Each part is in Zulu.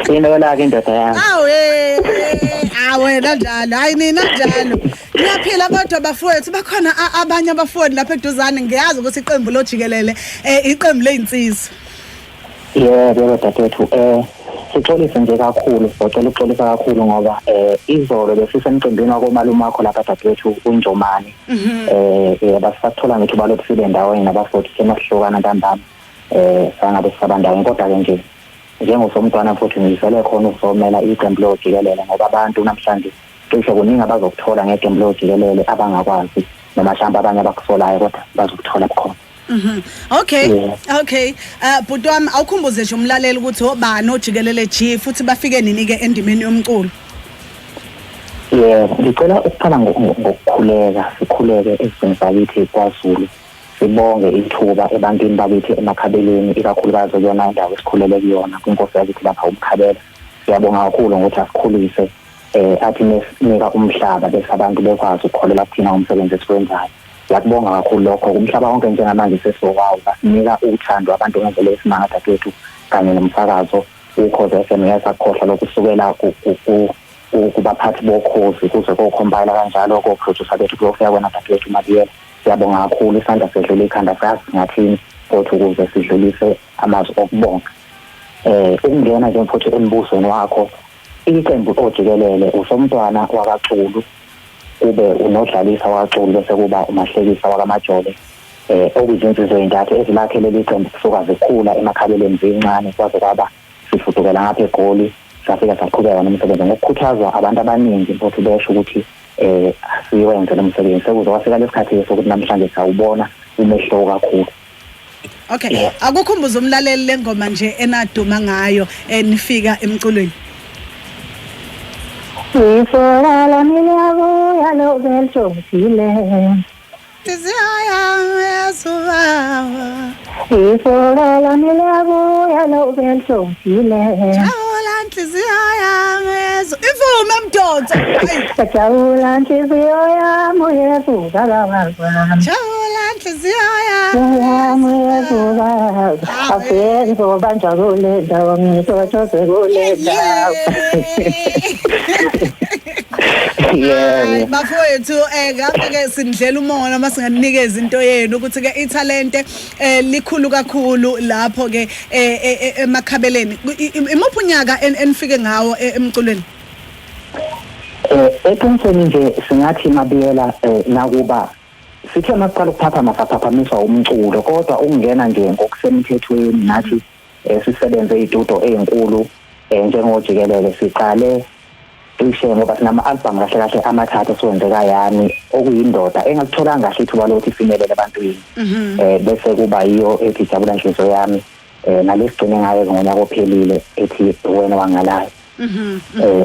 Inola ke indoda yami. Awe, awena njalo, hayi nina njalo. Niyaphila kodwa bafowethu, bakhona abanye abafowethu lapha eduzane, ngiyazi ukuthi iqembu lojikelele iqembu lezinsizwa. Yebo, yebo dadewethu, sixolise nje kakhulu, sicela ukuxolisa kakhulu ngoba izolo besisemcimbini wakomalume wakho lapha dadewethu uNjomane. Basathola ngethuba lokuthi sibe ndawonye nabafowethu semahlukana ntambama. Sangabe sisabandawonye kodwa ke nje njengosomntwana futhi ngizele khona ukuzomela iqembu lojikelele ngoba abantu namhlanje cishe kuningi abazokuthola ngeqembu lojikelele abangakwazi noma mhlawumbe abanye abakusolayo kodwa bazokuthola bukhona. Okay. Okay. Bhuti wami, awukhumbuze nje umlaleli ukuthi obani ojikelele G futhi bafike nini ke endimeni yomculo. Yebo, ngicela ukuqala ngokukhuleka, sikhuleke ezweni sakithi kwaZulu. Sibonge ithuba ebantwini bakithi emakhabeleni, ikakhulukazi kuyona indawo esikhulele kuyona kwinkosi yakithi lapha uMkhabela. Siyabonga kakhulu ngokuthi asikhulise, athi mesinika umhlaba bese abantu bekwazi ukukholelwa kuthina umsebenzi esiwenzayo. Siyakubonga kakhulu lokho. Umhlaba wonke njengamanje sesiwawu, basinika uthando abantu ngendlela esimanga dadewethu kanye nomsakazo Ukhozi FM. Ngeke sakhohlwa lokhu kusukela kubaphathi bokhozi kuze kokhompayela kanjalo ko-producer bethu kuyofika kwena dadewethu Mabiyela. Siyabonga kakhulu, isandla sedlula ikhanda, sazi singathini futhi ukuze sidlulise amazwi okubonga. Ukungena nje futhi embuzweni wakho, iqembu ojikelele usomntwana wakaXulu, kube unodlalisa wakaXulu, bese kuba umahlekisa wakaMajole, okuyizinsizwa ezintathu ezilakhe leli qembu kusuka zikhula emakhabeleni zincane kwaze kwaba sifudukela ngapha eGoli, safika saqhubeka nomsebenzi ngokukhuthazwa abantu abaningi futhi besho ukuthi asiwenze lo msebenzi, sekuze kwafika lesikhathi sokuthi namhlanje sawubona umehluko kakhulu. Okay, akukhumbuze umlaleli lengoma nje enaduma ngayo enifika emculweni. Isola lami liyabuya lobelitshontshile. Inhliziyo yami yasubaba. Isola lami liyabuya lobelitshontshile. Jabula inhliziyo yami yesu. Ivume mdonso. Jabula inhliziyo yami Yesu baba wami. Jabula inhliziyo yami. Yami Yesu baba. Afike ngizobanjwa kule ndawo, ngithokoze kule ndawo. Hayi bafowethu, ngapha ke sindlela umona masinganikeza into yenu ukuthi ke ithalente likhulu kakhulu lapho ke emakhabeleni. Imuphi unyaka enifike ngawo emculweni? Eqinisweni nje singathi Mabiyela, nakuba sithe masiqala ukuphaphama saphaphamiswa umculo, kodwa ukungena nje ngokusemthethweni nathi sisebenze iy'tudio ey'nkulu njengojikelele siqale cishe ngoba sinama-album kahle kahle amathathu esiwenzeka yami, okuyindoda engakutholanga kahle ithuba lokuthi ifinyelele ebantwini, bese kuba yiyo ethi Jabula Nhliziyo Yami, nalesigcine ngayo ngonyaka ophelile ethi Wena Wangalayo.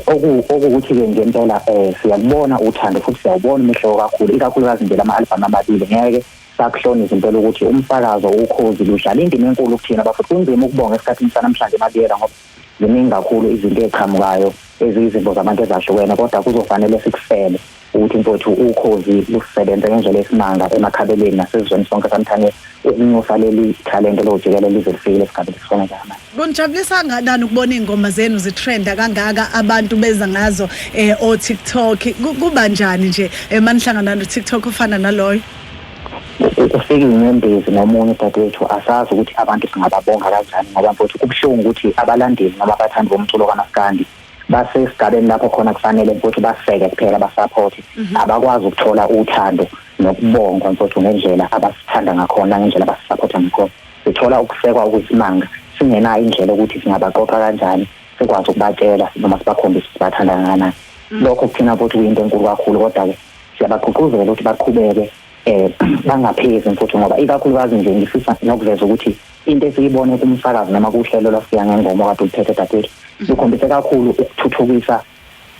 Okuwukuthi ke ngempela siyakubona uthando futhi siyawubona umehluko kakhulu, ikakhulukazi nje lama album amabili. Ngeke sakuhlonisa impela ukuthi umsakazo Ukhozi ludlala indima enkulu kuthina bafuthi. Kunzima ukubonga esikhathini sanamhlanje Mabiyela ngoba ziningi kakhulu izinto eziqhamukayo eziyizimbo zabantu ezahlukene, kodwa kuzofanele sikufele ukuthi mfowethu Ukhozi lusebenze ngendlela esimanga emakhabeleni nasezweni sonke samthane ukunyusa leli talente lojikelele lize lifike lesigabeni esifana njengamanje. Kunijabulisa kangakanani ukubona iy'ngoma zenu zitrenda kangaka, abantu beza ngazo o-TikTok? Kuba njani nje manihlangana no-TikTok ofana naloyo? Kufika inyembezi nomunye udadewethu, asazi ukuthi abantu singababonga kanjani ngoba mfowethu kubuhlungu ukuthi abalandeli noma abathandi bomculo kamaskandi basesigabeni lapho khona kufanele mfowethu baseke kuphela, basaphothi, abakwazi ukuthola uthando nokubongwa mfowethu ngendlela abasithanda ngakhona, ngendlela abasisaphotha ngakhona. Sithola ukusekwa okuyisimanga singenayo indlela ukuthi singabaqoqa kanjani sikwazi ukubatshela noma sibakhombise ukuthi sibathanda kangakanani. Lokho kuthina futhi kuyinto enkulu kakhulu, kodwa-ke siyabagqugquzela ukuthi baqhubeke, bangaphezi mfowethu, ngoba ikakhulukazi nje ngifisa nokuveza ukuthi into esiyibone kumsakazo noma kuhlelo lwafika ngengoma okade uliphethe dadewethu lukhombise kakhulu ukuthuthukisa.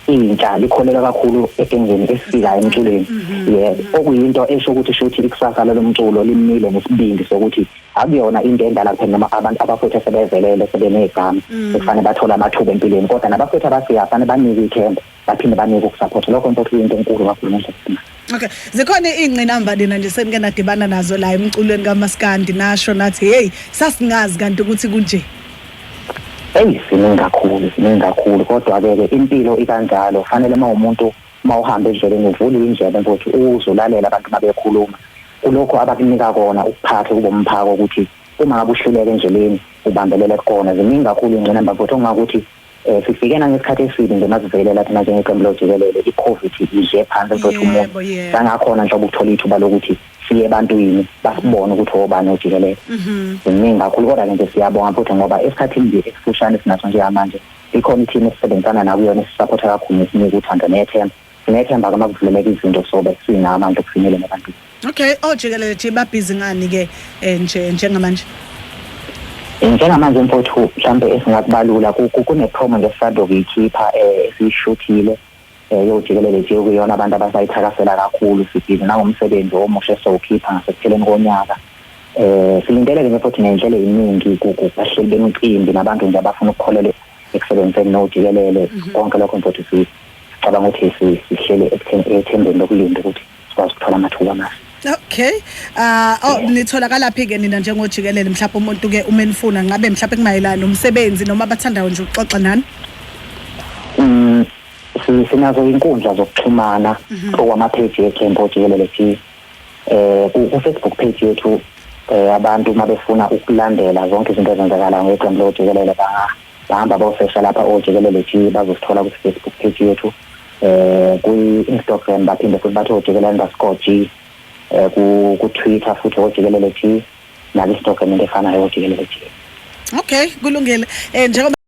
Intsha likholelwa kakhulu egengeni esifikayo emculweni, yebo, okuyinto esho ukuthi shuthi ikusasa lomculo limile nesibindi sokuthi akuyona into endala kuphela noma abantu abafowethu sebevelele sebenegama ekufanele bathole amathuba empilweni, kodwa nabafowethu abafika fanele banike ithemba, baphinde banike ukusupport. Lokho nto kuyinto enkulu kakhulu ngendlela esimanga. Okay, zikhona ingqinamba nina nje senike nadibana nazo la emculweni kaMaskandi, nasho nathi, "Hey, sasingazi kanti ukuthi kunje"? Eyi, ziningi kakhulu, ziningi kakhulu, kodwa-ke ke impilo ikanjalo. Fanele uma umuntu uma uhamba endleleni uvule indlebe, mfowethu, uzolalela abantu uma bekhuluma kulokho abakunika kona, ukuphathe kube umphako ukuthi uma ngabe uhluleka endleleni ubambelele kukona. Ziningi kakhulu ingqinamba, mfowethu, okungakuthi sifike nangesikhathi esibi nje masivelela thina njengeqembu lojikelele, i-COVID idle phansi, mfowethu, umuntu sangakhona nhlobo ukuthola ithuba lokuthi siye ebantwini basibone ukuthi obani ojikelele. Ziningi kakhulu, kodwa-ke nje siyabonga futhi ngoba esikhathini nje esifushane sinaso njengamanje ikhona i-team esisebenzisana nakuyona esisupporta kakhulu nesinika uthando nethemba. Sinethemba-ke uma kuvuleleka izinto sobe sinamandla okufinyelela ebantwini. Okay, ojikelele nje babhizi ngani ke nje njengamanje? Njengamanje, mfowethu, mhlambe esingakubalula kune-promo nje esisanda ukuyikhipha esiyishuthile yojikelele nje, kuyona abantu abasayithakasela kakhulu. Sibhizi nangomsebenzi omusha esizowukhipha ngasekupheleni konyaka. Silindele-ke nje futhi ney'nhlelo ey'ningi kubahleli bemicimbi nabantu nje abafuna ukukholelwa ekusebenziseni nojikelele. Konke lokho, mfowethu, sicabanga ukuthi sihlele ethembeni lokulinda ukuthi sikwazi ukuthola amathuba amahle. Okay. Oh, nitholakala phi ke nina njengojikelele, mhlawumbe umuntu ke uma enifuna, ngabe mhlawumbe kumayelana nomsebenzi noma abathandayo nje ukuxoxa nani? Sinazo inkundla zokuxhumana okwama-page eqembu ojikelele G ku Facebook page yethu. Abantu uma befuna ukulandela zonke izinto ezenzakalayo ngeqembu lojikelele bahamba bosesha lapha ojikelele G, bazosithola ku Facebook page yethu. Kwi-Instagram baphinde futhi bathi ojikelele_G, ku Twitter futhi ojikelele G, naku Instagram into efanayo, ojikelele G. Okay, kulungile. Njengoba